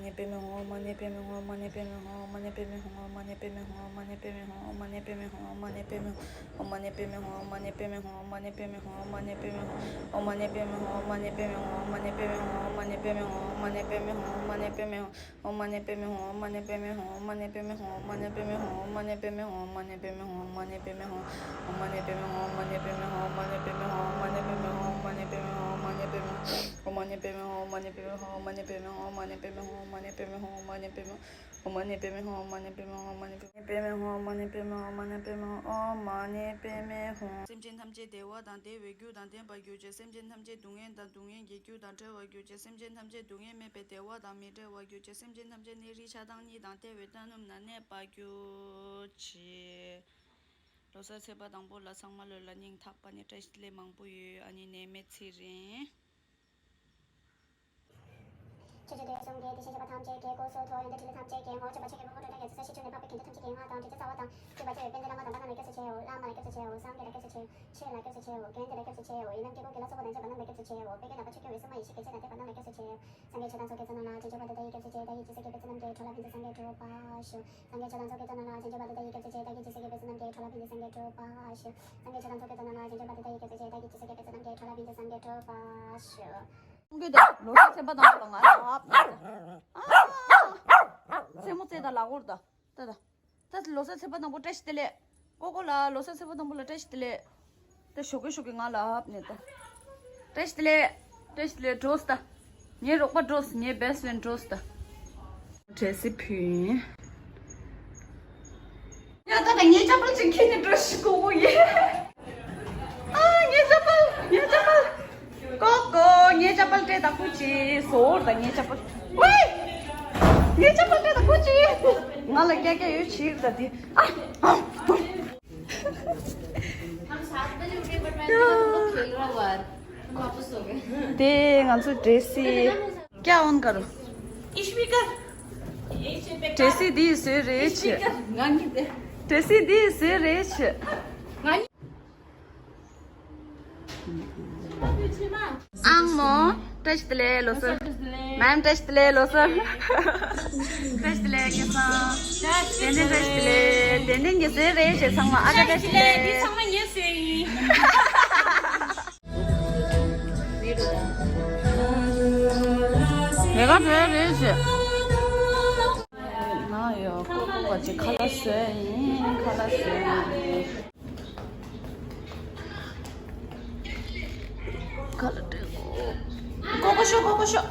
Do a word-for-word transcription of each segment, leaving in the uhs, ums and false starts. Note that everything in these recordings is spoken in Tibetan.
ཨོཾ་མ་ཎི་པདྨེ་ཧཱུྃ། ཨོཾ་མ་ཎི་པདྨེ་ཧཱུྃ། ཨོཾ་མ་ཎི་པདྨེ་ཧཱུྃ། ཨོཾ་མ་ཎི་པདྨེ་ཧཱུྃ། ཨོཾ་མ་ཎི་པདྨེ་ཧཱུྃ། ཨོཾ་མ་ཎི་པདྨེ་ཧཱུྃ། ཨོཾ་མ་ཎི་པདྨེ་ཧཱུྃ། སེམས་ཅན་ཐམས་ཅད་བདེ་བ་དང་བདེ་བའི་རྒྱུ་དང་ལྡན་པར་གྱུར་ཅིག་སེམས་ཅན་ཐམས་ཅད་སྡུག་བསྔལ་དང་སྡུག་བསྔལ་གྱི་རྒྱུ་དང་བྲལ་བར་གྱུར་ཅིག་སེམས་ཅན་ཐམས་ཅད་སྡུག་བསྔལ་མེད་པའི་བདེ་བ་དང་མི་འབྲལ་བར་གྱུར་ཅིག་སེམས་ཅན་ཐམས་ཅད་ནད་རིགས་ཆགས་སྡང་གཉིས་དང་བྲལ་བའི་རྟ་སྣུམ་ནང་གནས་པར་གྱུར་ཅིག་ལོ་གསར་ཚེས་པ་དང་པོ་ལ་ཚང་མ་ལོ་ལ་སྙིང་ཐག་པ་ནས་བཀྲ་ཤིས་བདེ་ལེགས་མང་པོ་ཡོད། ཨ་ནི་ནད་མེད་ཚེ་རིང་། ཆོས་ཀྱི་འདུན་གསུམ་གྱི་དེ་བཞིན་གཤེགས་པ་ཐམས་ཅད་ཀྱི་སྐུ་གསུང་ཐུགས་ཡོན་ཏན་ཕྲིན་ལས་ཐམས་ཅད་ཀྱི་ངོ་བོ་སྤྲུལ་པ་ཆོས་ཀྱི་ཕུང་པོ་འགྲོ་དོན་རྒྱ་མཚོའི་ས་གཞི་བཅུ་ནས་འཕགས་པའི་དགེ་འདུན་ཐམས་ཅད་ཀྱི་ངག་དང་བཅས་པ་ཚེ་འཕེལ་བའི་དཔལ་ལྡན་བླ་མ་དམ་པ་རྣམས་ལ་སྐྱབས་སུ་མཆིའོ། བླ་མ་ལ་སྐྱབས་སུ་མཆིའོ། སངས་རྒྱས་ལ་སྐྱབས་སུ་མཆིའོ། སངས་རྒྱས་ལ་སྐྱབས་སུ་མཆིའོ། ཆོས་ལ་སྐྱབས་སུ་མཆིའོ། དགེ་འདུན་གྱི་བསྐྱེད་རྫོགས་སུ་བདག་ཉིད་ཕྱག་འཚལ་བ་རྣམས་ལ་སྐྱབས་སུ་མཆིའོ། བོད་ཀྱི་ནང་པ་ཆོས་སྐྱོང་བའི་སྲུང་མ་ཡེ་ཤེས་ཀྱི་སྤྱན་དང་ལྡན་པ་རྣམས་ལ་སྐྱབས་སུ་མཆིའོ། སངས་རྒྱས་ཆོས་དང་ཚོགས་ཀྱི་གཙོ་ན་ར་བྱང་ཆུབ་བར་དུ་བདག་ཡིད་སྐྱབས་སུ་མཆི། བདག་གིས་ཇི་སྲིད་གི་དཔེ་ཚེ་རྣམས་ཀྱི་འགྲོ་ལ་ཕན་ཚུན་སངས་རྒྱས་གྲོགས་པ་ཞུ། སངས་རྒྱས་ཆོས་དང་ཚོགས་ཀྱི་གཙོ་ན་ར་བྱང་ཆུབ་བར་དུ་བདག་ཡིད་སྐྱབས་སུ་མཆི། བདག་གིས་ཇི་སྲིད་གི་དཔེ་ཚེ་རྣམས་ཀྱི་འགྲོ་ལ་ཕན་ཚུན་སངས་རྒྱས་གྲོགས་པ་ཞུ། སངས་རྒྱས་ཆོས་དང་ཚོགས་ཀྱི་གཙོ་ན་ར་བྱང་ཆུབ་བར་དུ་བདག་ཡིད་སྐྱབས་སུ་མཆི། བདག་གིས་ཇི་སྲིད་གི་དཔེ་ཚེ་རྣམས་ཀྱི་འགྲོ་ལ་ཕན་ཚུན་སངས་རྒྱས་གྲོགས་པ་ཞུ། ཀུན་ཏུ་ལོ་གསར་ཚེས་པ་དང་པོ་ལ་ང་ལ་ཨ། སེན་མོ་རྩེ་དང་ལ་འོར་དང་། ད་ད། ད་ལོ་གསར་ཚེས་པ་དང་པོ་བཀྲ་ཤིས་བདེ་ལེགས། ཀོ་ཀོ་ལ་ལོ་གསར་ཚེས་པ་དང་པོ་ལ་བཀྲ་ཤིས་བདེ་ལེགས། ད་ཞོགས་ཀས་ཞོགས་ཀས་ང་ལ་ཨབ་ནས་ད། བཀྲ་ཤིས་བདེ་ལེགས། བཀྲ་ཤིས་བདེ་ལེགས་འགྲོ་སྟ། ངའི་རོགས་པ་འགྲོ་སྟ། ངའི་བེ་སི་ཕི་རེན་ཌི་འགྲོ་སྟ། འདྲེ་སི་ཕུལ་ཡིན། ཡ་ད་ད་ངའི་ཅ་པལ་ཅིག་ཁྱེར་ནས་འགྲོ་ཤི་ཀོ་ཀོ་ཡེ། ཨ་ངའི་ཅ་པལ། ངའི་ཅ་པལ། ཀོ་ཀོ་ངའི་ཅ་པལ་སྤྲད་ད་ཀུ་ཅི་ཟོར་ད་ངའི་ཅ་པལ། ཝེ། ངའི་ཅ་པལ་སྤྲད་ད་ཀུ་ཅི། ང་ལ་ཀྱ་ཀྱ་ཡོད་ཕྱིར་ད་དེ། ཨ། हम सात बजे उठे, but मैंने कहा, "तुम लोग खेल रहे हो बाहर।" हम वापस सो गए। དེ་ང་ཚོ་འདྲེ་སི། क्या ऑन करो? इश्मिका। འདྲེ་སི་འདི་བཟོས་རེད་ཆེ། इश्मिका। ང་གཉིས་དེ། འདྲེ་སི་འདི་བཟོས་རེད་ཆེ། ང་གཉིས། ཨང་མོ། བཀྲ་ཤིས་བདེ་ལེགས་ལོ་གསར། མེམ་བཀྲ་ཤིས་བདེ་ལེགས་ལོ་གསར། བཀྲ་ཤིས་བདེ་ལེགས་སྐལ་བཟང་། བདེ་ལྡན་བཀྲ་ཤིས་བདེ་ལེགས། བདེ་ལྡན་གྱི་ཟས་རེད་ཞེས་ཚང་མ་ཨ་ཀ་བཀྲ་ཤིས་བདེ་ལེགས། འདི་ཚང་མ་ངའི་ཟས་ཡིན། མེ་ག་བྲོས་རེད་ཞེས། ང་ཡོ་ཀོ་ཀོ་བ་ཅིག་ཁ་ལག་བཟོས་ཡིན། ཁ་ལག་བཟོས་ཡིན། ཁ་ལག་སྤྲད་གོ། ཀོ་ཀོ་ཤོ། ཀོ་ཀོ་ཤོ།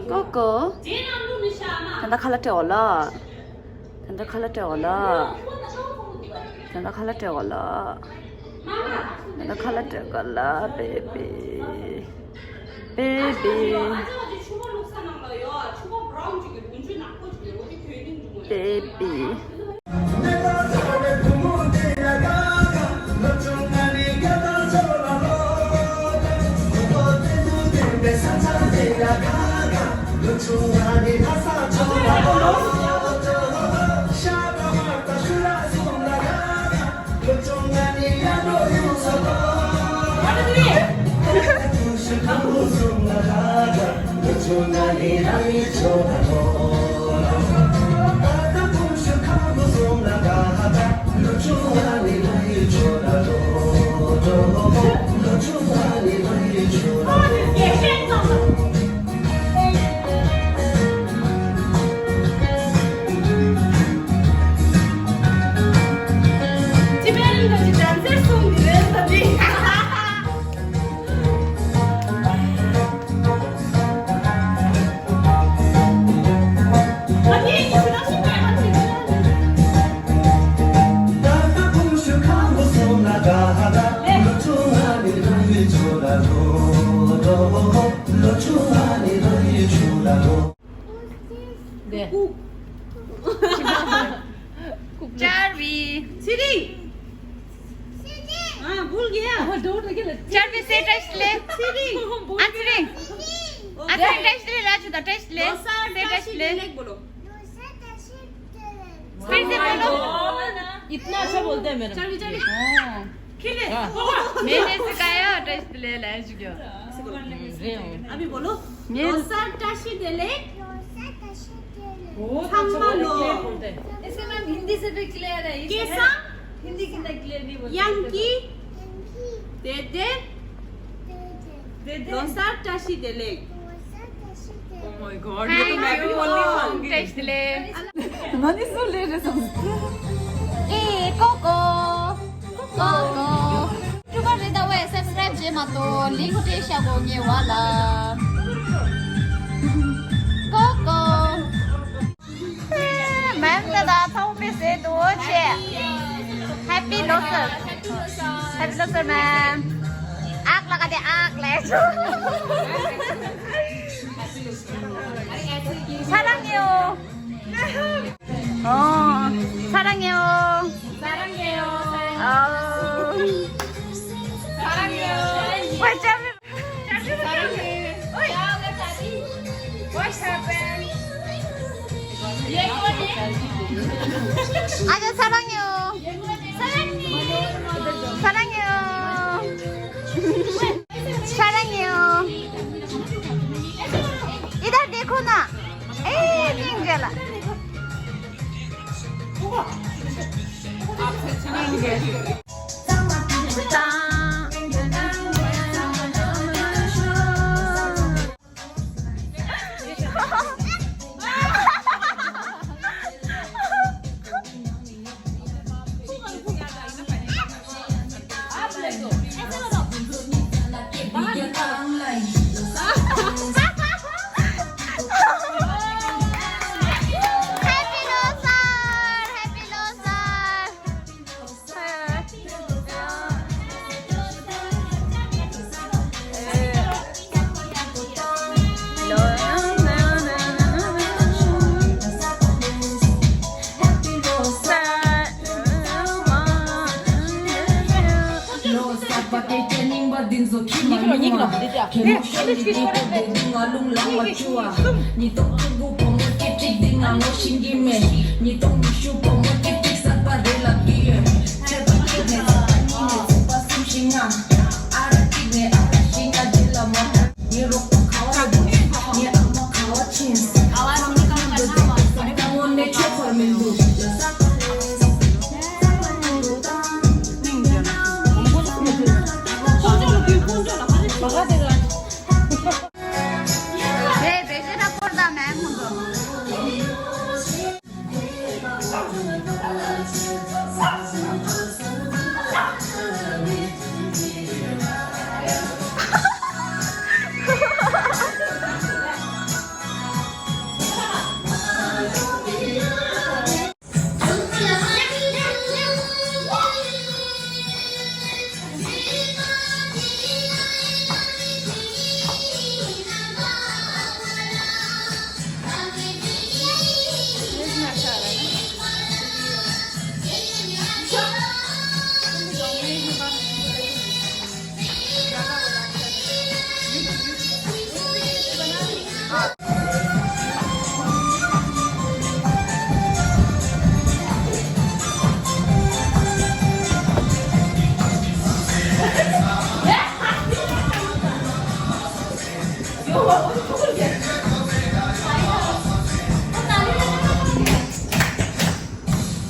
ཀོ་ཀོ། ད་ལྟ་ཁ་ལག་སྤྲད་འོ་ལ། ད་ལྟ་ཁ་ལག་སྤྲད་འོ་ལ། ད་ལྟ་ཁ་ལག་སྤྲད་འོ་ལ། ད་ལྟ་ཁ་ལག་སྤྲད་ག་ལ། བེ་བི། བེ་བི། བེ་བི། ཅར་བི། ཚེ་རིང་། ཨ། བུལ་གྱི་ཡ། ཅར་བི་སེ་བཀྲ་ཤིས་བདེ་ལེགས། ཚེ་རིང་། ཨ་ཚེ་རིང་། ཨ། टेस्ट ले ला, छुदा टेस्ट ले। लोसार से टेस्ट ले। बोलो। फिर से बोलो। इतना अच्छा बोलते हैं मेरे। चल, चल। हाँ। मैंने सिखाया, टेस्ट ले ला, ऐसे क्यों? अभी बोलो। लोसार टाशी देले। बहुत अच्छा बोलते हैं। बोलते हैं। इसका मैम हिंदी से भी क्लियर है। कैसा? हिंदी कितना क्लियर नहीं बोलते। यां की? देदे। देदे। लोसार टाशी देले। Oh my God, ये तो मैं भी बोलने वाली हूँ। टेस्ट ले। ननी सुले रे संस्कृत। ए कोको। कोको। यूट्यूबर रे दा वे सब्सक्राइब जे मा तो लिंक टे शा गो ने वाला। कोको। मैम दा दा थाउ पे से दो छे। Happy Losar। Happy Losar ma'am. आग लगा दे, आग ले। 사랑해요. 어, 사랑해요. 사랑해요. 어. 사랑해요. What happened? 아저 사랑해요. 사랑해요. 사랑해요. इधर देखो ना। ए, नहीं गला।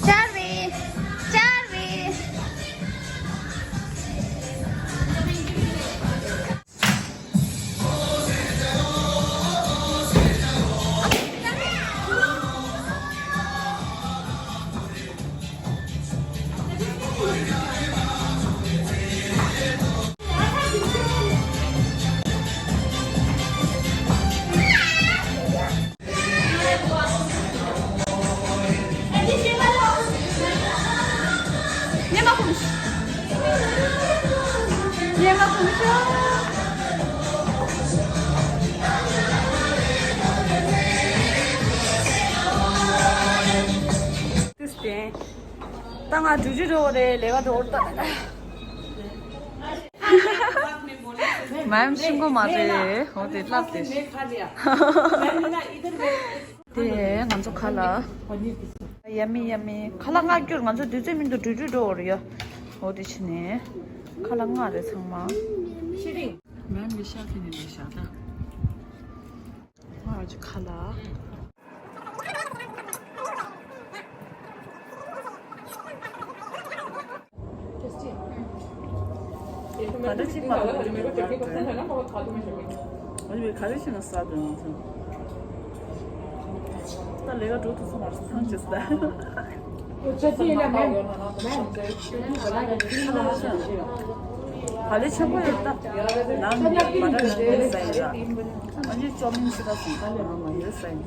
Charvi, Charvi. ད་ང་འགྲུལ་བཞུད་འགྲོ་བ་རེད། ལས་ཀ་འགྲོ་བར་ད། མེམ་ཤིང་གོ་མ་རེད། འོ་དེ་ལབ་དེ། དེ་ང་ཚོ་ཁ་ལག Yummy, yummy. ཁ་ལག་མངགས་རྒྱུར་ང་ཚོ་དུས་ཚོད་མི་འདུག་འགྲོ་འགྲོ་འགྲོ་བར་ཡོད། འོ་དེ་བྱས་ནས་ཁ་ལག་མངགས་རེད་ཚང་མ། མེམ་གི་ཤ་ཁི་ནས་ལས་ཤ་ད། ང་ཚོ་ཁ་ལག་ག་འདྲ་ཅིག་མ་གཏོགས་མི་འདུག་ཨ་ནི་ག་རེ་བྱས་ན་ཟ་འདོད་ན་ཚང་། ད་ལས་ཀ་འགྲོ་ཐུབ་སོང་བར་ཚང་བྱས་ད། ག་ལེ་ཆེན་པོ་ཡོད་ད། ནང་མ་འདྲ་ཞིག་ཡོད་ས་ཡིན་ལ། ཨ་ནི་ཅོ་མིན་སི་ད་སོང་ད་ནང་མ་ཡོད་ས་ཡིན།